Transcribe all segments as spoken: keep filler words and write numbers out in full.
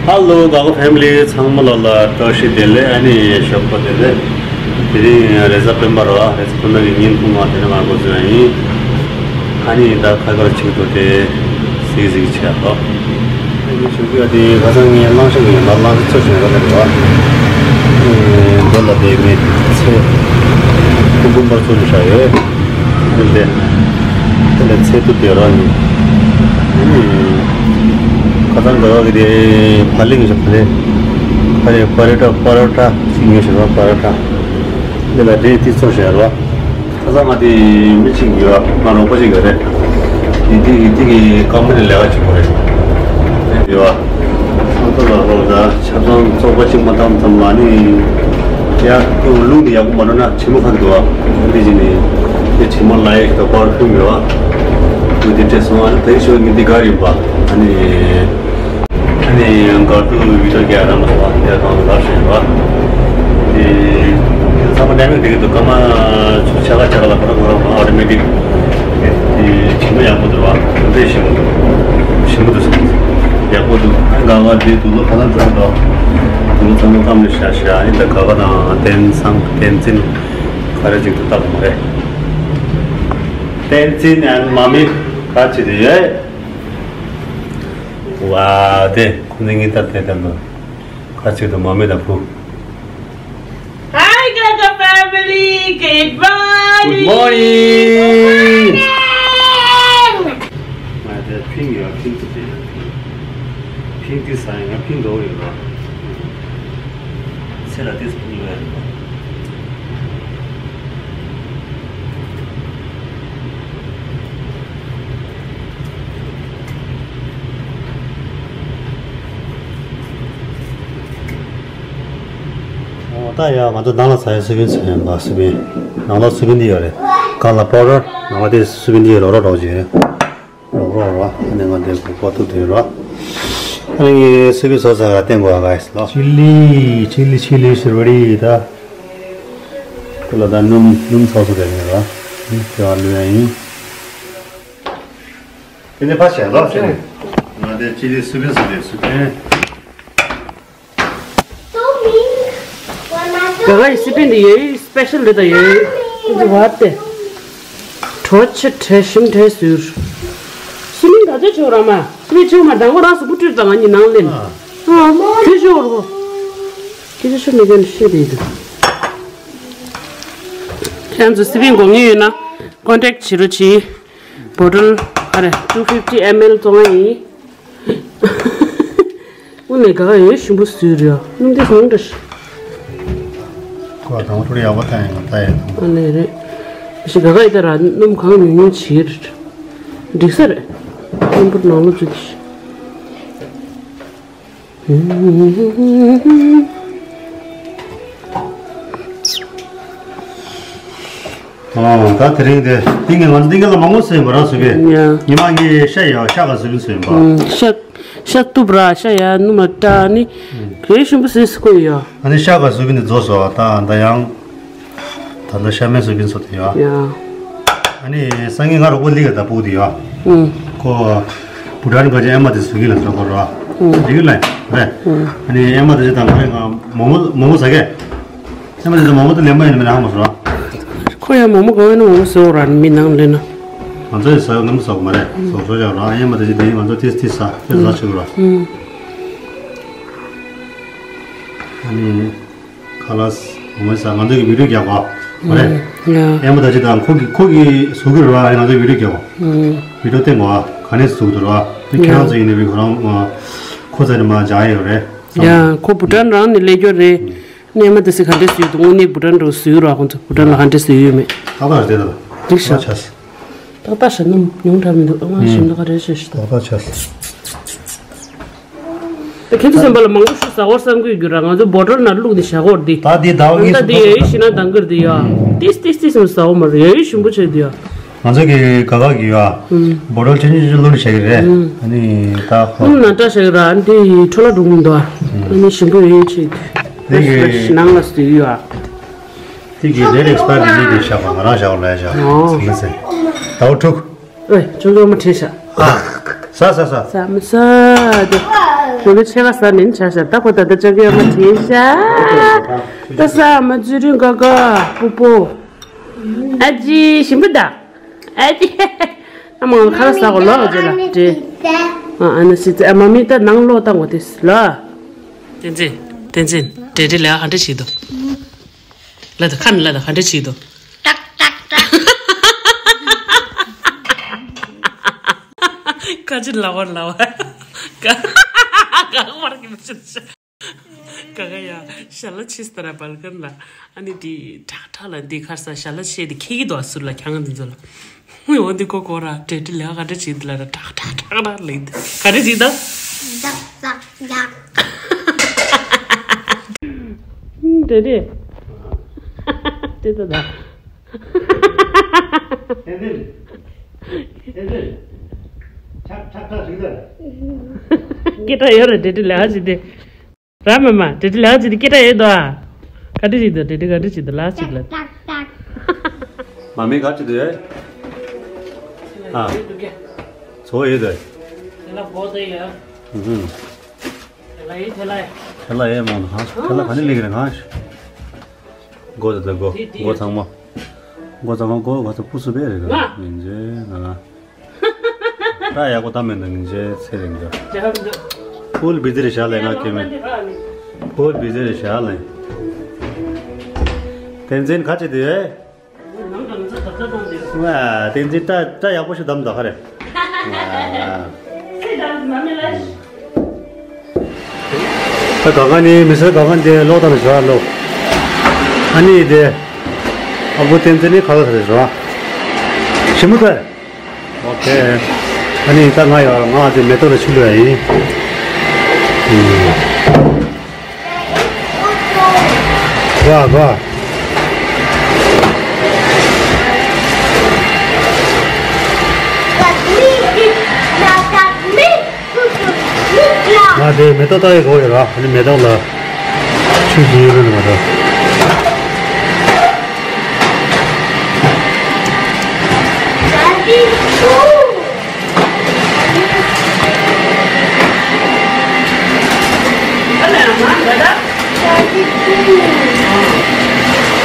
Hello Gaga family ཚང་མ་ལ་ལ་བཀྲ་ཤིས་བདེ་ལེགས། ཨ་ནི་ཞོགས་པ་བདེ་ལེགས། དེ་རིང་རེས་གཟའ་སྤེན་པ་རེད་བ། རེས་གཟའ་སྤེན་པ་གི་ཉིན་གུང་ང་དེ་ནས་མར་འགོ་བཟོས་ཡིན། ཨ་ནི་ད་ཁ་ཁར་ཆིག་ཏུ་དེ་སིག་སིག་བྱས་ལོ། ཨ་ནི་ཞོགས་པ་དེ་ཁ་སང་ངས་གླང་ཤ་ངས་མར་གླང་ཤ་འཚོ་བྱུང་ཡོད་རེད་བ། མདོ་ལ་དེ་ངས་ཚེ་ཁུ་འབུམ་པར་འཚོ་བྱུང་ཤག་ཡོད། དེ་ལས་དེ་ལས་ཚེ་ཐུབ་དེ་རང་ཡིན། ཁ་སང་འགའ་གི་དེ་བ་ལི་གི་ཞབས་དེ་ཁ་རེ་པ་རེ་ཏྲ་པ་ར་ཏྲ་ཞིག་ཉོས་ཤག་པ་ར་ཏྲ། དེ་ལ་དེ་དེ་ཚོ་བྱས་རོ། ཁ་སང་ང་དེ་མི་གཅིག་ཡོད་ང་རོགས་པ་ཞིག་ཡོད་རེད། དེ་དེ་དེ་གི་ཀམ་པ་ནི་ལས་ཀ་བྱེད་དགོས་རེད། ཡོད། ཁོང་ཚོ་ལ་རོགས་ད་ཆབ་གསང་བཙོག་པ་གཅིག་མ་བཏང་ཙམ་ལ་ནི། ཡ་ཁོ་རླུང་དེ་ཡག་པོ་མ་འགྲོ་ན་བྱེ་མ་ཁ་གི་འདུག་བ། འདི་ཅི་ནི་དེ་བྱེ་མ་ལ་ཡག་ཞིག་དང་པར་ཕིའུམ་ཡོད་བ། ཁོས་དེ་སྤྲད་སོང་ཨ་ནི་དེ་ཞོག་ངས་འདི་ག་རེ་ཡིན་པ། ཨ་ནི་ཨ་ནི་གར་དུ་བི་ཏོ་རྒྱ་ར་མ་སོང་བ་དེ་གང་ལ་ཞེས་བ། དེ་ཚང་མ་ཌའི་མིང་དེ་གི་འདུག་སྐར་མ་ཆུ་ཆ་ག་ཆ་ག་ལ་ཁོ་རང་ཁོ་རང་ཨོ་ཏོ་མེ་ཊིག་དེ་བྱེ་མ་ཡག་པོ་འདུག་བ། དེ་ཞིམ་ཞིམ་པོ་འདུག་ཡག་པོ་འདུག་ཨ་ག་ག་དེ་དུག་ལོག་ཁ་ལ་འཛུལ་འདུག་དུག་ལོག་ཚང་མ་སྐམ་ནས་ཤ་ཤ་ཨ་ནི་ད་ག་ག་དང་བསྟན་སང་བསྟན་འཛིན་ག་རེ་ཅིག་ཏུ་བཏགས་མ་རེད། བསྟན་འཛིན་ཨན་མ་མི་ག་ཅི་དེ་ཡོད། ཝ་དེ་ཁོ་ནི་ངི་ད་དེ་དང་དུ་ག་ཅི་དུ་མ་མི་ད་བུ། Hi Gaga family, good morning. Good morning. ང་དེ་ཕིང་ཡོད་ཕིང་དུ་དེ་ཕིང་དེ་ས་ཡ་ང་ཕིང་འགྲོ་ཡོད་ར། ཚེ་ལ་དེ་ཕིང་ཡོད་ར། ཨོ་ད་ཡ་ང་ཚོ་ནང་ལ་ཚ་ཡ་སུ་བིན་ཚ་ཡ་མ་སུ་བིན་ནང་ལ་སུ་བིན་འདི་ཡོད་རེད། གང་ལ་པའོ་ཌར་ནང་ལ་དེ་སུ་བིན་འདི་ཡོད་རོགས་རོགས་རོགས་བྱེད། རོགས་རོགས་རོགས་ཨ་ནི་ང་འདི་གོ་གོ་ཐུབ་དུས་རོགས། ཨ་ནི་ངས་སུ་བིན་བཟོ་ཚར་ག་བསྟན་དགོས་ཨ་ག་ཡིས་ལོ། ཆི་ལི་ཆི་ལི་ཆི་ལི་ཟེར་བ་རེད་ད། ཁོ་ལ་ད་སྣུམ་སྣུམ་ཚོགས་སུ་རེད་ངེས་རོགས། ཨ་ནི་དེ་བ་ལུས་ཡ་ཡིན། དེ་ནས་ཕར་བྱས་ལོ་ཟེར་ནས། ང་དེ་ཅི་ལི་སུ་བིན་སུ་བིན་སུ་བིན། ག་ག་ཡི་སི་པིན་དེ་ཡོད་ཡོད་སི་པེ་ཤལ་རེད་ད་ཡོད་ཡོད་ཀུན་གྱི་བར་ཏེ། གྲོ་ཆེ་བྲེ་ཞིམ་བྲེ་ཟུར། སི་པིན་ག་ཚོད་ཆོག་ར་མ་སི་པིན་ཆོག་མ་དང་པོ་རང་སུ་བུ་སྤྲུལ་དང་ང་གཉིས་ནང་ལེན། ཨ་ཁྱོད་ཆོག་རོ། ཁྱོད་ཆོག་མི་གན་ཤེས་རེད་འདུག་ཁྱེད་ཚོ་སི་པིན་དགོས་ངེས་ཡོད་ན་ཀོན་ཊེག་བྱེད་རོགས་གྱིས། བོ་ཊལ་ཨ་རེ་two fifty ml བཙོང་ཡ་ཡིན། དངོས་གནས་ག་ག་ཡོད་ཞིམ་པོ་བཟོས་རེད་ཨ། སྣུམ་དེ་ཟང་འདྲ་ཞིག་ཁོ་དང་པོ་ཡག་པོ་བཏང་ཡིན་ལ་ལྟ་ཡ་དང་། ཨ་ལས་རེད། ཞིག་ག་ག་ཡི་ད་ར་སྣུམ་གང་ཉུང་ཉུང་བྱེད་རེད། འགྲིག་ས་རེད། སྣུམ་པོ་ནང་ལོགས་འཛུལ་ཏེ་ཞིག་ཨོ་ད་དེ་རིང་དེ་ཏིང་ངེ་ང་ཚོ་ཏིང་ངེ་ལ་མང་པོ་ཟོས་ཡིན་པ་རང་ཟོས་པས། ཉི་མ་ངའི་ཤ་ཡ་ཤ་ག་ཟོས་པིན་ཟོས་ཡིན་པ། ཤ་ཤ་གཏུབ་ར་ཤ་ཡ་སྣུམ་ལ་བཀྲ་ནི་གལ་ཞིམ་པོ་ཟོས་སུ་ཁོ་ཡོད། ཨ་ནི་ཤ་ག་ཟོས་པིན་དེ་རྫོགས་སོ་ད་ད་ཡང་། ད་ལྟ་ཤ་མེད་ཟོས་པིན་ཟོ་དེ་ཡོད། ཡ། ཨ་ནི་སང་ཉིན་ང་རོགས་པ་ལི་ག་ད་སྤུག་དེ་ཡོད། ཁོ་བུ་ཏན་ག་ཅི་ཨེ་མ་དེ་ཟོས་གི་ལ་ཟོ་ཁོ་ར། འགྲིག་གི་ལ་རེད། ཨ་ནི་ཨེ་མ་དེ་ཅི་དང་ང་རེ་ང་མོ་མོ་མོ་མོ་ཟ་གས། ཨེ་མ་དེ་ཚོ་མོག་མོག་དེ་ལེན་པ་ཡིན་ན་མེད་ན་ཧ་མ་སོང་། ཁོ་ཡང་མོག་མོག་ག་བས་ན་མོག་མོག་ཟེར་བ་ར་མི་ནང་ལེན་ན། ང་ཚོ་ཡི་ཟ་ཡོད་ནམ་ཟ་གོ་མ་རེད་ཟོག་ཟོག་ཡག་ར་ཨེ་མ་དེ་ཚོ་དེ་ང་ཚོ་ཏིས་ཏིས་ཟ་ཏིས་ཟ་ཆུག་ར། ཨ་ནི་ཁ་ལག་མོག་མོག་ཟ་ང་ཚོ་གི་བི་ཌིའོ་རྒྱག་གོ་མ་རེད། ཨེ་མ་དེ་ཚོ་དང་ཁོ་གི་ཁོ་གི་ཟོག་གི་ར་ང་ཚོ་བི་ཌིའོ་རྒྱག་གོ། བི་ཌིའོ་བསྟན་གོ་ག་ནས་ཟོག་དུ་ར་ཁྱེད་རང་ཚོ་ཡིན་ནའི་བི་ཁོ་རང་ཁོ་ཚ་ནས་མ་སྦྱང་ཡོད་རེད། ཡ་ཁོ་བུ་ཏན་རང་ནས་ལས་སྐྱོར་རེད། ནས་མ་དེ་སི་ག་འདྲས་ཟོས་འདུག་དངོས་གནས་བུ་ཏན་འགྲོ་ཟོས་ར་ཁོང་ཚོ་བུ་ཏན་ལ་ག་འདྲས་ཟོས་ཡོད་མེད། ཏག་ཏག་རེད་ད། འགྲིག་ཤག་ཏག་ཏག་ཤག་ནམ་ཉུང་དྲགས་མི་འདུག་ཨ་མ་ཞིམ་ད་ག་རེ་བྱས་ཤི་ཏག་ཏག་ཆགས། ད་ཁྱེད་ཚོ་སེམས་པ་ལ་མང་པོ་ཞིག་ཟ་བར་བསམ་གྱི་ཡོད་ར་ང་ཚོ་བོ་ཊལ་ནང་བླུགས་ནས་བཞག་གོ་ར་འདི། ད་འདི་ཟླ་བ་གཉིས་ད་སུ་འདི་ཡ་ཡི་ཞིག་ན་དང་གི་ར་འདི་ཡ། ཏིས་ཏིས་ཏིས་ཟ་བོ་མ་རེད་ཡ་ཡི་ཞིམ་པོ་བྱས་འདི་ཡ། ང་ཚོ་གི་ག་ག་གི་ཡོད་ཨ། བོ་ཊལ་ཆུང་ཆུང་ཆུང་བླུགས་ནས་བཞག་གི་རེད། ཨ་ནི་ད་ཁོ་སྣུམ་ནང་བཀྲ་བཞག་གི་ར་ཨ་ནི་དེ་ཡི་འཕྲོ་བརླག་འགྲོ་གི་མི་འདུག་ཨ། ཨ་ནི་ཞིམ་པོ་ཡོད་ཡོད་བྱས་འདི། དེ་གི་ནང་ལ་ཟོས་ཡོད་ཨ། དེ་གི་ལས་རིགས་པར་ནི་དེ་བཞག་པ་ང་རང་བཞག་པ་ལ་བཞག་ཨོ། ཟ་མི་ཟེར། ཟླ་བ་དྲུག་ཨེ། ཅུང་ཅུང་མ་ཁྲིད་ཤག་ཨ། ཟ་ཟ་ཟ། ཟ་མི་ཟ་དེ། ང་ཚོ་ཆེ་བ་ཟ་ནས་ཆ་ཤག་ད་ཁོ་ད་ལྟ་ཅུང་ཅུང་མ་ཁྲིད་ཤག་ད་ཟ་མ་ཚུལ་རིང་ག་ག་པུ་པུ། ཨ་ཅི་ཞིམ་པོ་ད། ཨ་ཅི། ཨ་མ་ཁ་ར་ཟ་གོ་ལོ་ཨ་ཅི་ལ་དེ། ཨ་ཨ་ན་སི་ཙི་ཨ་མ་མི་ད་ནང་ལོག་བཏང་གོ་དེ་ལ། བསྟན་འཛིན། བསྟན་འཛིན། འབྲེལ་འདྲིས་ལས་ག་འདྲ་བྱེད་དོ། ལ་ད་ཁ་ནས་ལ་ད་ག་འདྲ་བྱེད་དོ། ཏག་ཏག་ཏག་ཁ་ཅིག་ལ་བར་ལ་བར། ག་ག་བར་གི་མི་ཤེས། ག་ག་ཡ། ཞལ་ལག་ཕྱེས་ཏེ་ར་བལ་ཀན་ལ། ཨ་ནི་དེ་ཁྲག་ཁྲག་ལ་འདི་ཁར་ས་ཞལ་ལག་ཕྱེས་ཏེ་ཁྱེར་གི་འདུག་ཟུར་ལ་ཁྱང་འདི་ཚོ་ལ། འོ་འདི་ཀོ་ཀོ་ར་འབྲེལ་འདྲིས་ལས་ག་འདྲ་བྱེད་འདི་ལ་ར་ཁྲག་ཁྲག་ཁྲག་ར་ལེགས་འདི་ག་འདྲ་བྱེད་ད། ཛག་ཛག་ཛག་འབྲེལ་འདྲིས། དེ་ད་ད། ཨེ་འདི། ཨེ་འདི། ཁྲག་ཁྲག་ཁྲག་ཞིག་ད། སྐད་གྲགས་ཡོད་ར་འབྲེལ་འདྲིས་ལས་ག་བྱེད་དེ། ར་མ་མ། འབྲེལ་འདྲིས་ལགས་ཅི་དེ་སྐད་གྲགས་ཡོད་དོ་ཨ། ག་འདྲ་ཞིག་འདུག་འབྲེལ་འདྲིས་ག་འདྲ་ཞིག་འདུག་ལགས་ཅིག་ལ། མ་མི་ག་ཅི་འདུག་ཨ། ཚོ་ཡོད་དོ། དེ་ལ་གོ་དེ་ཡ། ཧུམ། དེ་ལ་ཡེ་དེ་ལ་ཡེ། དེ་ལ་ཡེ་མོ་ན་ཧ། དེ་ལ་ག་ནས་ལེགས་རེད་ཧ། གོ་དེ་ལ་གོ། གོ་ཚང་མ། གོ་ཚང་མ་གོ་ག་ཚོ་སྤུ་སུ་པེ་རེད་ག་ང་། ཡིན་ཇེ་ང་། ད་ཡག་པོ་ད་མེད་ན་ཉིན་བྱེད་ཚེ་རིང་གི། ཕུལ་བི་ཛི་རེ་བཞག་ལས་ང་སྐྱེ་མེད། ཕུལ་བི་ཛི་རེ་བཞག་ལས། བསྟན་འཛིན་ག་ཅི་དེ། ང་བསྟན་འཛིན་ད་ད་ཡག་པོ་ཞིག་བདམས་ད་ག་རེ། ད་ག་ག་ནི་མི་སེར་ག་ག་འདི་ལོག་ད་ནི་བཞག་ལོག་ཨ་ནི་དེ། ཨ་བུ་བསྟན་འཛིན་ནི་ག་ག་ད་རེ་བཞག་ཞིམ་མོ་ད། ཨོ་ཁེ། ཨ་ནི་ད་ང་ཡོད་ང་དེ་མེ་ཏོག་ལ་ཆུ་ལོས་ཡིན། ཨུམ། གོ་གོ། ང་དེ་མེ་ཏོག་ལྟ་ཡི་གོ་ཡོད་ར། ཨ་ནི་མེ་ཏོག་ལ་ཆུ་ཞིག་ཡོད་ན་མ་རེད།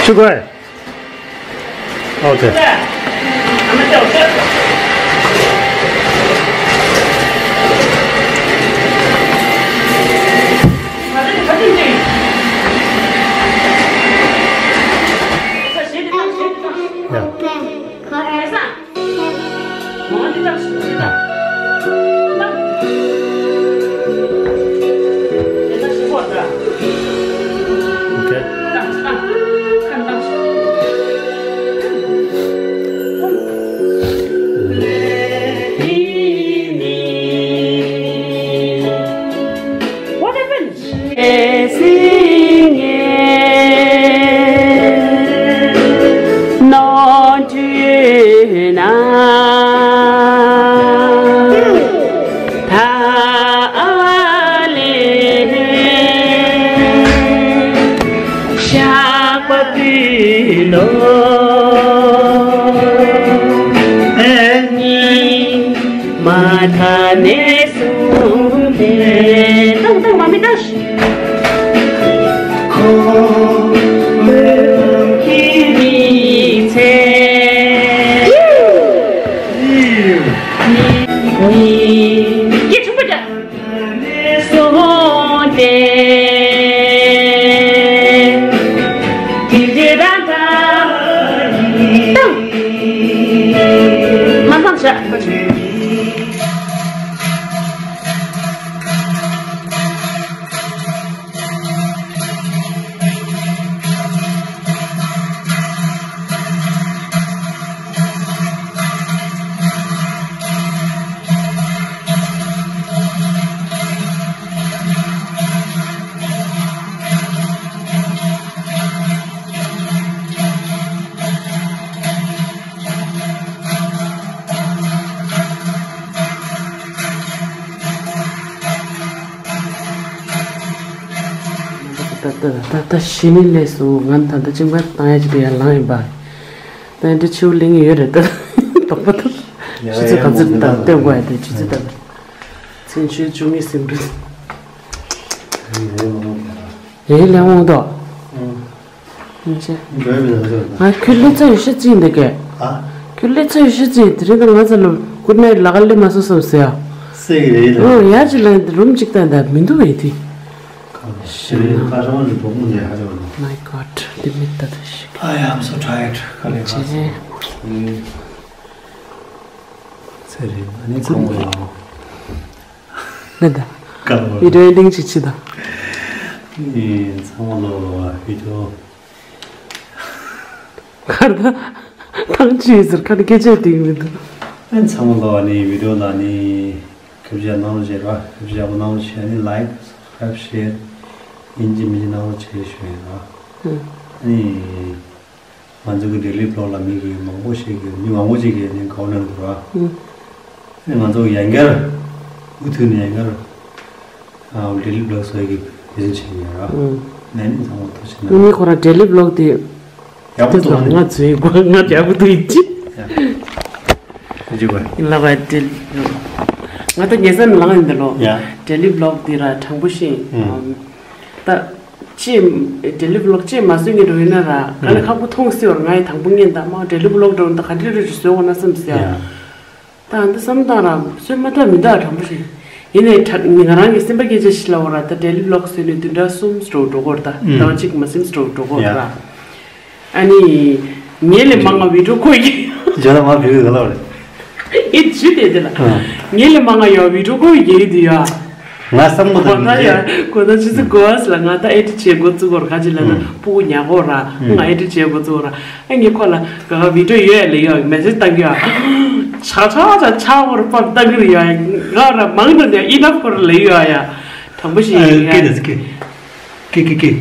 ཆུ་དགོས། ཨོ་ཁེ། ཡ། What happened? མ་ཐ་ནས་སུ་ལས། ཏང་ཏང་མ་མི་ཏང་། ད་ད་ད་གཞི་ནས་སླེབས་སོང་། ང་ད་ལྟ་ཅིག་མར་བཏང་ཡ་ཅིག་དེ་ཡར་ལངས་ཡིན་པ། ད་འདི་ཕྱི་པོ་ལེན་གྱི་ཡོད་རེད་ད། དོགས་པ་ད། ཆུ་ཚོད་ག་ཚོད་ད་སྟོན་དགོས་ཡ་དེ་ཆུ་ཚོད་ད། མཚན་ཆུ་བཅུ་གཉིས་ཟིན་རེད། ཡེ་ལེ་འོང་དོ། ཨ་ཁྱོད་སླེབས་ཚར་ཡོད་ཤག་ཅིག་འདི་གས། ཨ། ཁྱོད་སླེབས་ཚར་ཡོད་ཤག་ཅིག་དེ་རིང་ད་ང་ཚོ་ལ་གུད་ནའིཊ་ལབ་ག་སླེབས་མ་སོང་བསམ་སོང་ཡ། སེ་གི་རེད་ལ། ཨོ་ཡ་ཅིག་ལ་རུམ་གཅིག་ད་ད་མི་འདུག་བས་དེ། ཤི་རེད་ཁ་སང་ནས་བུ་མོ་ནས་ཧ་ཅང་། My God དེ་མི་ལྟ་ད་ཤི། I am so tired. ག་ལེ་ཁ་སང་། ཚེ་རིང་ཨ་ནི་ཚང་མ་ལ། ནི་ད། བི་ཌིའོ་ཨེ་ཌིང་ཅིག་བྱེད་དང་། ཨེ་ཚང་མ་ལོ་བི་ཌིའོ། གར་ད། ཐང་ཅི་ཟེར་ཁ་ནི་སྐད་ཆ་དེ་མི་འདུག་ཨེ་ཚང་མ་ལོ་ཨ་ནི་བི་ཌིའོ་ལ་ནི་སྐྱབས་རྗེ་གནང་རོགས་བྱེད་ར། སྐྱབས་རྗེ་གནང་རོགས་བྱེད། ཨ་ནི་ལའིཀ་སབ་སི་ཀ་རའིབ་ཤེར་ཡིན་གཅིག་མིན་གཅིག་གནང་རོགས་བྱེད་ཞུ་ཡིན་ར། ཨ་ནི། ང་ཚོ་གི་ཌེ་ལི་བི་ལོག་ལ་མི་གི་མང་པོ་ཞིག་གི་མི་མང་པོ་ཞིག་གིས་ནི་དགའ་པོ་གནང་འདུག་ར། ཨ་ནི་ང་ཚོ་ཡང་བསྐྱར་མུ་མཐུད་ནས་ཡང་བསྐྱར་ཌེ་ལི་བི་ལོག་བཟོ་ཡ་གི་འབད་བརྩོན་བྱེད་ཀྱི་ཡོད་ར། ནས་ནི་ཚང་མ་ཐུགས་རྗེ་ཆེ་གནང་། ངས་ཁོ་རང་ཌེ་ལི་བི་ལོག་དེ་ཡག་པོ་འདུག་ང་ཚོའི་སྒོ་ང་ཡག་པོ་འདུག་ཡིན་ཅི། ཡ། ཡིན་ཅི་བ། ལ་བ་ཌེ་ལི་ང་ད་ཉེ་སར་ལངས་ཡིན་ད་ལོ། ཡ། ཌེ་ལི་བི་ལོག་དེ་ར་དྲང་པོ་བཤད། ད། ཅེས། ཌེ་ལི་བི་ལོག་ཅེས་མ་བཟོས་ངེས་འགྲོ་ཡིན་ན་ར་ག་ལ་ཁག་པོ་མཐོང་སྲིད་བར་ང་ཡི་དང་པོ་ངེས་ད་མ་ཌེ་ལི་བི་ལོག་འགྲོ་ད་ག་འདྲ་རེ་རེ་བཟོས་འོང་ན་བསམ་ཟེར་ཡ། ད་འདི་བསམ་སྟངས་ར་བཟོས་མ་ཐག་མི་འདའ་དྲང་པོ་ཞིག་ཡིན་ནའི་ད་ང་རང་གི་སེམས་པ་སྐད་ཆ་ཞིག་ལབ་འོ་ར་ད་ཌེ་ལི་བི་ལོག་བཟོས་ནས་བདུན་ཕྲག་གསུམ་འགྲོ་འགྲོ་གོ་ར་ད་ཟླ་བ་གཅིག་མ་ཟིན་འགྲོ་འགྲོ་གོ་ར། ཨ་ནི། ངའི་ལས་མང་ང་བི་ཌིའོ་ཁོ་ཡི། ཇོ་ལ་མ་བི་ཌིའོ་ག་ལ་བ་རེད། ཨེ་ཇུ་དེ་དེ་ལ། ངའི་ལས་མང་ང་ཡོ་བི་ཌིའོ་ཁོ་ཡི་དེ་ཡ། ང་བསམ་གོ་ད་གོ་ད་ཡ་གོ་ད་ཅི་སི་གོ་ཨ་སི་ལ་ང་ད་ཨེ་ཏི་བྱེད་གོ་ཙི་གོ་ར་ག་ཅི་ལ་ན་སྤུ་གུ་ཉག་གོ་ར་ང་ཨེ་ཏི་བྱེད་གོ་ཙི་གོ་ར་ཨ་ངའི་ཁོ་ལ་ག་ག་བི་ཌིའོ་ཡོད་ལ་ཡོ་མེ་སེ་ཇི་བཏང་གི་ཡ། ཆ་ཆ་ཆ་ཆ་གོ་ར་པ་བཏང་གི་ར་ཡ་ང་ར་མང་དུ་ནས་ཨི་ནབ་གོ་ར་ལ་ཡོ་ཡ། དྲང་པོ་ཞིག་ཡ། ཀི་ཀི་ཀི་ཀི།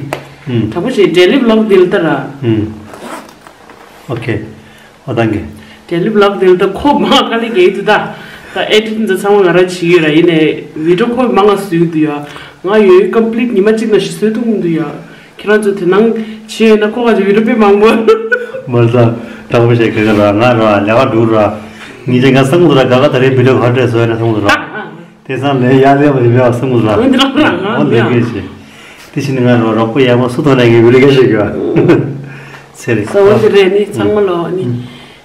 དྲང་པོ་ཞིག་ཌེ་ལི་བི་ལོག་དེ་ལ་ལྟ་ར། ཨོ་ཁེ། ཨོ་ཐང་གི། ཌེ་ལི་བི་ལོག་དེ་ལ་ལྟ་ཁོ་མང་དཀའ་ལས་རྒྱག་གི་འདུག་ད། ད་ཨེ་ཌིཊ་འདི་ཚང་མ་ང་རང་བྱེད་ཀྱི་ཡོད་ར་ཡིན་ནའི་བི་ཌིའོ་ཁོ་མང་ང་བཟོས་ཀྱི་འདུག་ཡ། ང་ཡོད་ཀམ་པི་ལིཊ་ཉི་མ་གཅིག་ནང་བཞིན་བཟོས་ཐུབ་ཀྱི་འདུག་ཡ། ཁྱེད་རང་ཚོ་དེ་ནང་བྱས་ཡོད་ན་ཁོ་ག་ཚོད་བི་ཌིའོ་དཔེ་མང་པོ། མར་ད་དྲང་པོ་བཤད་གི་ག་ར་ང་ར་ལས་ཀ་འགྲོ་ར། ངས་ཀྱང་ང་བསམ་གི་འདུག་ར་ག་ག་ད་རེས་བི་ཌིའོ་ག་འདྲས་བཟོས་ན་བསམ་གི་འདུག་ར། དེ་ཙམ་ལས་ཡག་ལས་པ་རེད་པས་བསམ་གི་འདུག་ར། འོན་ཏེ་རང་རང་ཨོ་ལས་ཀས་བྱེད། དེ་བཞིན་ང་རོ་རོགས་པ་ཡག་པོ་སུ་ཐོག་ནས་ངའི་བི་ལི་ཀ་ཞིག་ཡོད། ཚེ་རིང་། ས་འོན་ཏེ་རེད་ནི་ཚང་མ་ལོ་ནི།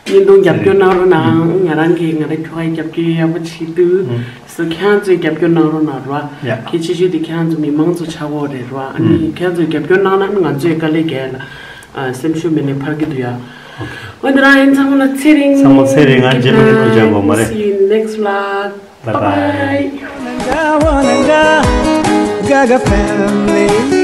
བརྙན་ཐུང་རྒྱབ་སྐྱོར་གནང་རོགས་གནང་། ང་རང་གིས་ང་རང་ཁྱོ་ག་རྒྱབ་སྐྱོར་ཡག་པོ་བྱེད་དུས་སུ་ཁྱེད་རང་ཚོས་རྒྱབ་སྐྱོར་གནང་རོགས་གནང་རོགས། ཡ། གལ་ཆེ་ཤོས་དེ་ཁྱེད་རང་ཚོ་མི་མང་ཚོ་ཆགས་འོ་རེད་རོགས། ཨ་ནི་ཁྱེད་རང་ཚོས་རྒྱབ་སྐྱོར་གནང་ན་ང་ཚོས་དཀའ་ལས་རྒྱག་ལ་སེམས་ཤུགས་མེད་ནས་འཕར་གྱི་འདུག་ཡ། འོན་ཏེ་རང་ཡིན་ཚང་མ་ལ་ཚེ་རིང་། ཚང་མ་ཚེ་རིང་། ང་རྗེས་མ་བི་ཌིའོ་མཇལ་དགོས་མ་རེད། See you in next vlog. Bye bye. Gaga family.